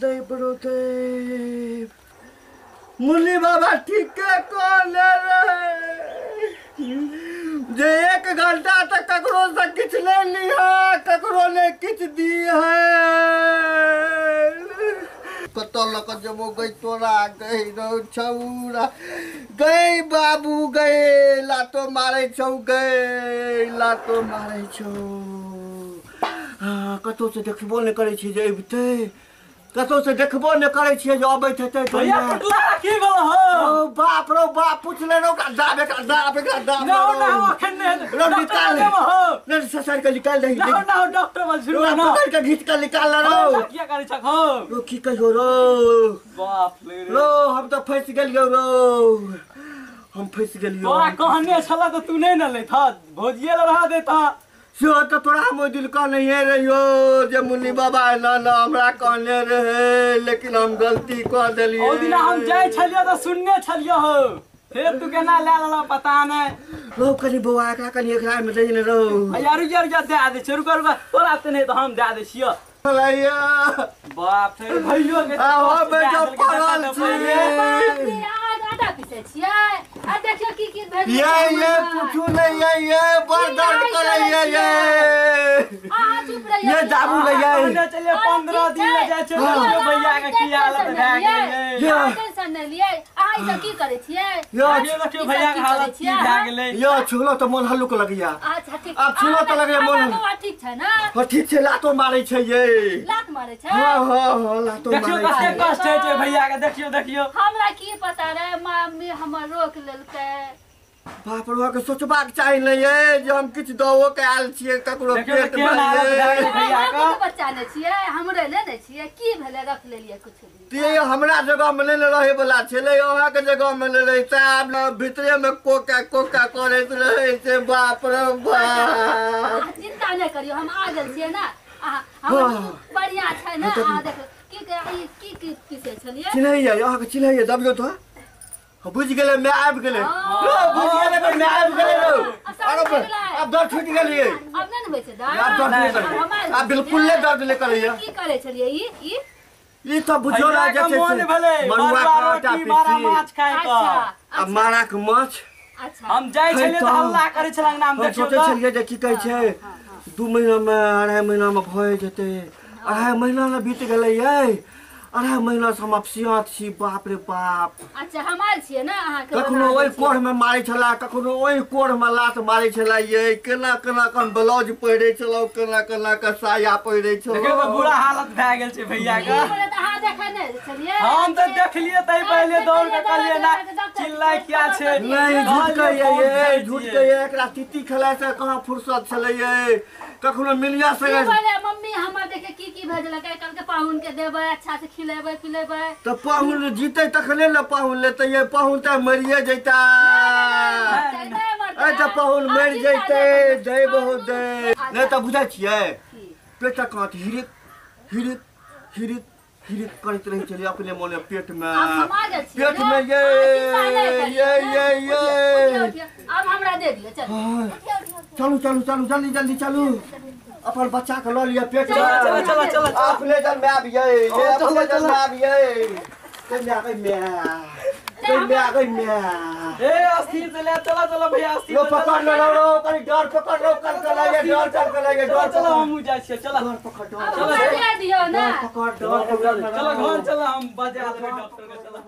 दैब रो दैब मुरली बाबा ठीके कहने रहे जे 1 घंटा तक ककरो से किछु नहि लिह, ककरो नहि किछु दिह। कतऽ लऽ कऽ जेबो गई तोरा गई रौ छौरा गई बाबू गई लातो मारै छौ गई लातो मारै छौ। कतौ से देखबो नहि करै छियै जे अबितै, कतौ से देखबो नहि करै छियै जे अबैत हेतै। भैया टुटला की भेल हो? ओ बाप रौ बाप, पुछले रौ का दाब एकरा दाब एकरा दाब। ना ना अखन नहि रौ निकाल ले, ससार के निकाल दही। ना ना डॉक्टर बल शुरू ना पकड़ के घीच के निकाल रौ। की करै छ हो? रो की कहियो रौ, बाप रे रो हम त फंस गेलियौ रौ, हम फंस गेलियौ। तोरा कहने छला त तू नहि न लेथ, भोजिए ल रह देता। से तऽ तोरा हम ओहि दिन कहने रहियो जे मुन्नी बाबा एना ना हमरा कहने रहे, लेकिन हम गलती कऽ देलियै। ओहि दिना हम जाइ छलियै तऽ सुनने छलियै हो, फेर तू केना लए लेलऽ पता नहि। रौ कनि बौआ एकरा कनि एकरा मे दही ने रौ। यार रुक जा रुक जा, दए दै छियै, रुक रुक, तोरा तऽ नहि तऽ हम दए दै छियै। बाप रे भैयो के पड़ल छी। आटा पीसै छियै आ देखियौ की की भेल। ये पूछू नहीं, ये बड़ दर्द करैया ये। अहाँ चुप रहियै। ये दाबू ले ये चलिए 15 दिन ले जाइ छै भैया के की हालत भए गेलै। टेंशन नहि लियै, अहाँ ई सब की करै छियै? देखियौ भैया के हालत की भए गेलै। यो छुलो तऽ मोन हल्लुक लगैया। अच्छा ठीक, आब छुलो तऽ लगैया मोन। ठीक छै ना? हां ठीक छै, लातो मारै छै ये। लात मारै छै? हां हां हां लातो मारै छै। देखियौ कते कष्ट होइ छै भैया के, देखियौ देखियौ। हमरा की पता रे, मम्मी हमर रोक लेलकै। बाप रे, के सोचबाक चाही ने ये जे हम किछु दवो के आयल छियै ककरो पेट मे। बच्चा ने छियै, हमरे ले ने छियै, की भेलै रख लेलियै कुछ दिन। ते हमरा जगह मे नहि रहे वाला छलै, अहाँ के जगह मे नहि रहै, आब भीतरे मे कोका कोका करैत रहै छै। बाप रे बाप, चिंता नहि करियौ, हम आ गेल छियै ना। हमर बढ़िया छै ना। अहाँ देखो की की की पीसै छलियै। चिन्हैया अहाँके, चिन्हैया दबियौ तऽ बुझि गेलै, my आबि गेलै, बुझि गेलै my आबि गेलै रौ। आब दर्द छुटि गेलियै, आब नहि ने होइ छै दर्द, आब दर्द नहि करैया, आब बिल्कुल नहि दर्द नहि करैया। की करै छलियै ई ई ई तऽ बुझियौ ना जे छै मरुआ के आटा पीसी माछ खाय के आ मारा के माछ। अच्छा हम जाइ छलियै तऽ हल्ला करै छल अंगना मे। देखियौ सोचै छलियै जे की कहै छै 2 महीना मे 2.5 महीना मे भए जेतै, 2.5 महीना ने बीत गेलै यै। 2.5 महीना से हम अपसियात छी। बाप रे बाप। अच्छा हम आयल छियै ना अहाँके। कखनो ओहि कोढ़ मे मारै छला, कखनो ओहि कोढ़ मे लात मारै छला ये। केना केना के हम ब्लाउज पहिरै छलहुँ, केना केना के साया पहिरै छलहुँ। देखियौ तऽ बुरा हालत भए गेल छै भैया के। अहाँ देखै नहि छलियै? हम तऽ देखलियै तै पहिले दौड़ के कहलियै ना चिल्लाय किया छै। नहि झूठ कहैया ये, झूठ कहैया। एकरा तीती खेलाय से कहाँ फुर्सत छलै ये, कखनो मिलिया से। मम्मी हमर देखे की की भेजलकै, कहलकै पाहुन के देबै, अच्छा से खिलेबै पिलेबै। तऽ पाहुन जीतै तखने ने पाहुन लेतै ये, पाहुन तऽ मरिए जैता। अरे तऽ पाहुन मरि जैतै, दै बहुत दै। नहि तऽ बुझै छियै पेटक काँट हिरिक हिरिक हिरिक हिरिक करैत रहै छलियै अपने मोने पेट मे, पेट मे ये ये ये ये। आब हमरा दे दियौ, चलू चलू चलू जल्दी जल्दी चलू, अपन बच्चा के लऽ लिअ पेट मे। चलो चलो चलो अपने जल में आबियै, अपने जल में आबियै। गई my गई my गई my. ए अस्थिर से ले चलो चलो भैया, अस्थिर लो पकड़ लो लो, कनि डर पकड़ लो, कल कल आइए डर चल कल आइए डर। चलो हम जाइ छियै, चलो डर पकड़ डर, चलो दे दियौ ना, पकड़ डर, चलो घर चलो, हम बजा लेबै डॉक्टर के। चलो।